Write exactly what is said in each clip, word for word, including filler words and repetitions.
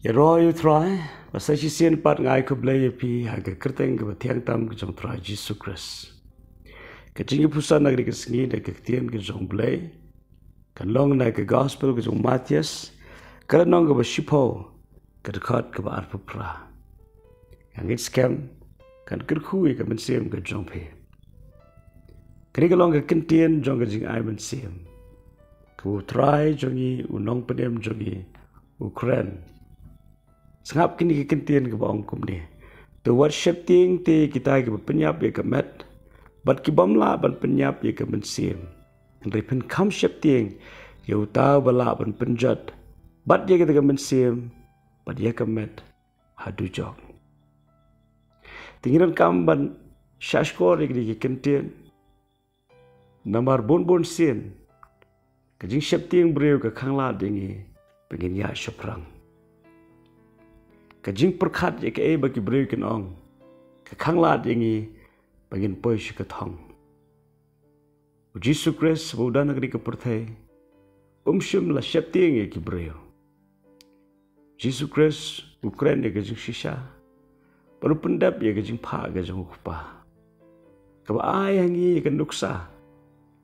Ïaroh ïa U Trai, ba sa shisien pat nga ai khublei ïa phi ha ka kyrteng kaba thiang tam ka jong U Trai Jisu Khrist. Ka jingïaphuson na kane ka sngi na ka ktien ka jong U Blei kan long na ka gospel ka jong u Mathaios, ka lynnong kaba shiphew, ka dkhot kaba arphew phra. Nga ngeit skhem kan kyrkhu ïa ka mynsiem ka jong phi. Kane ka long ka ktien jong ka jingai mynsiem kaba U Trai jong ngi, U Nongpynim jong ngi, u kren. Sngap kine ki ktien kiba ong kumne: To wat sheptieng te kita kiba pynïap ïa ka met bad kibym lah ban pynïap ïa ka mynsiem. Hynrei pynkham sheptieng ïa uta uba lah ban pynjot bad ïa kata ka mynsiem bad ïa ka met ha dujok. Te ngi donkam ban shahshkor ïa kine ki ktien. Namar bun bun sien ka jingsheptieng briew ka khanglad ïa ngi ba ngin ïaid shaphrang. Ka jingpyrkhat ïa kaei ba ki briew kin ong ka khanglad ïa ngi ba ngin poi sha ka thong. U Jisu Khrist ba u don ha kane ka pyrthei um shym la sheptieng ïa ki briew. Jisu Khrist u kren ïa ka jingshisha bad u pyndep ïa ka jingphah ka jong U Kpa, kaba ai ha ngi ïa ka nuksa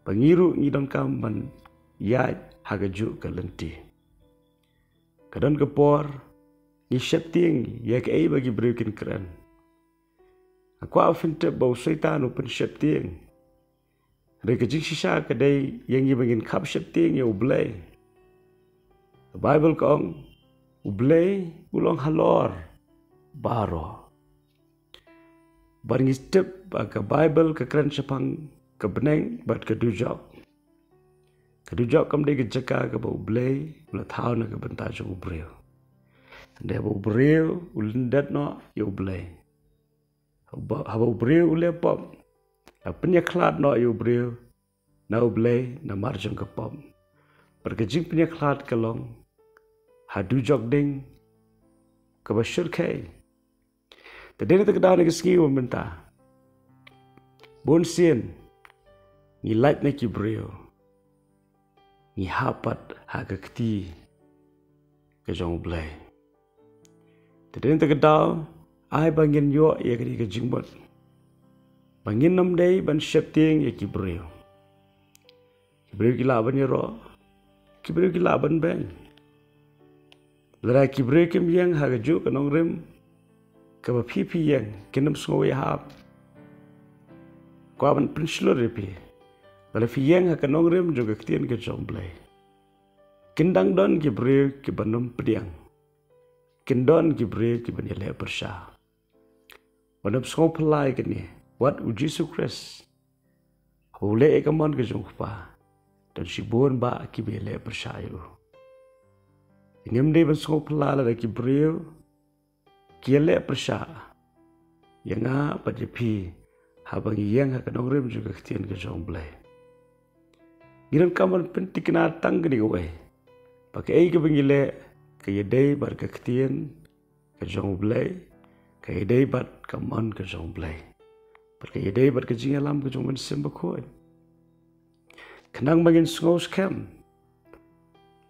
ba ngi ruh ngi donkam ban ïaid ha kajuh ka lynti. Ka don ka por ngi sheptieng ïa kaei ba ki briew kin kren. Nga kwah ba phin tip ba u Soitan u pynsheptieng. Hynrei ka jingshisha ka dei ïa ngi ba ngin khap sheptieng ïa U Blei. Ka Baibl ka ong U Blei u long halor baroh. Bad ngi tip ba ka Baibl ka kren shaphang ka bneng bad ka dujok. Ka dujok kam dei ka jaka kaba U Blei u la thaw na ka bynta jong u briew. Hynrei haba u briew u lyndet noh ïa U Blei, haba, haba u briew u leh pop, la pynïakhlad noh ïa u briew na U Blei namar jong ka pop. Bad ka jingpynïakhlad ka long ha dujok ding kaba shyrkhei. Te dei na kata ka daw na ka sngi ba mynta, bun sien ngi lait na ki briew, ngi hap pat ha ka kti ka jong U Blei. Te dei na kata ka daw, ai ba ngin ïoh ïa kane ka jingmut ba ngin ym dei ban sheptieng ïa ki briew. Ki briew ki lah ban ïaroh, ki briew ki lah ban beiñ. Lada ki briew kim ïeng ha kajuh ka nongrim kaba phi phi ïeng, kin ym sngew ïahap. Kwah ban pynshlur ïa phi, lada phi ïeng ha ka nongrim jong ka ktien ka jong U Blei, kin dang don ki briew kiban ym pdiang. Kin don ki briew kiban ïaleh pyrshah. Ban ym sngew phylla ïa kane, wat u Jisu Khrist haba u leh ïa ka mon ka jong U Kpa, don shibun bah kiba ïaleh pyrshah ïa u. Ngim dei ban sngew phylla lada ki briew ki ïaleh pyrshah ïa nga bad ïa phi haba ngi ïeng ha ka nongrim jong ka ktien ka jong U Blei. Ngi donkam ban pynthikna tang kane kawei, ba kaei kaba ngi leh ka ïadei bad ka ktien ka jong U Blei, ka ïadei bad ka mon ka jong U Blei, bad ka ïadei bad ka jingïalam ka jong U Mynsiem Bakhuid. Khnang ba ngin sngew skhem,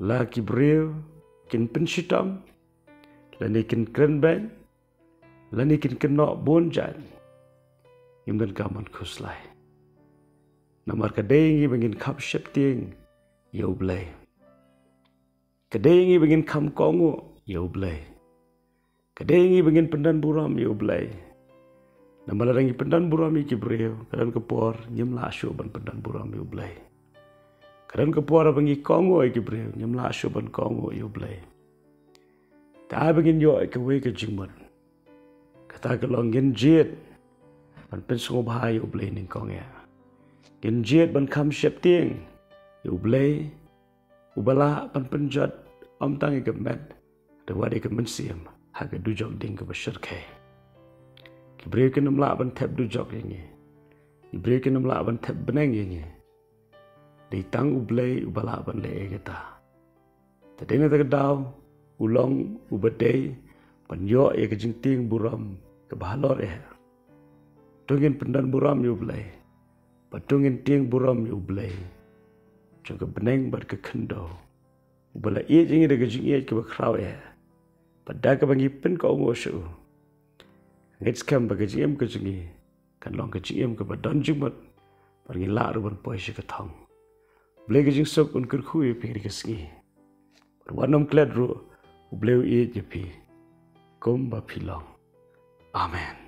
la ki briew kin pynshitom, lane kin kren beiñ, lane kin kynnoh bun jait, ngim donkam ban khuslai. Namar ka dei ïa ngi ba ngin kham sheptieng ïa U Blei. Ka dei ïa ngi ba ngin kham kohnguh ïa U Blei. Ka dei ïa ngi ba ngin pyndonburom ïa U Blei. Namar lada ngi pyndonburom ïa ki briew, ka don ka por ngim lah shuh ban pyndonburom ïa U Blei. Ka don ka por ba ngi kohnguh ïa ki briew, ngim lah shuh ban kohnguh ïa U Blei. Te ai ba ngin ïoh ïa kawei ka jingmut. Kata ka long ngin jied ban pynsngewbha ïa U Blei nyngkong eh. Ngin jied ban kham sheptieng ïa U Blei, uba lah ban pynjot ym tang ïa ka met, hynrei wat ïa ka mynsiem ha ka dujok ding kaba shyrkhei. Ki briew kin ym lah ban thep dujok ïa ngi. Ki briew kin ym lah ban thep bneng ïa ngi. Dei tang U Blei uba lah ban leh ïa kata. Te dei na kata ka daw, u long uba dei ban ïoh ïa ka jingtieng burom kaba halor eh. To ngin pyndonburom ïa U Blei, bad to ngin tieng burom ïa U Blei jong ka bneng bad ka khyndew, uba la ïeit ïa ngi da ka jingïeit kaba khraw eh, bad da kaba ngi pynkohnguh sha u, ngeit skhem ba ka jingim ka jong ngi kan long ka jingim kaba don jingmut, bad ngi lah ruh ban poi sha ka thong. U Blei ka jingsuk un kyrkhu ïa phi ha kane ka sngi. Bad wat nym klet ruh, U Blei u ïeit ïa phi kumba phi long. Amen.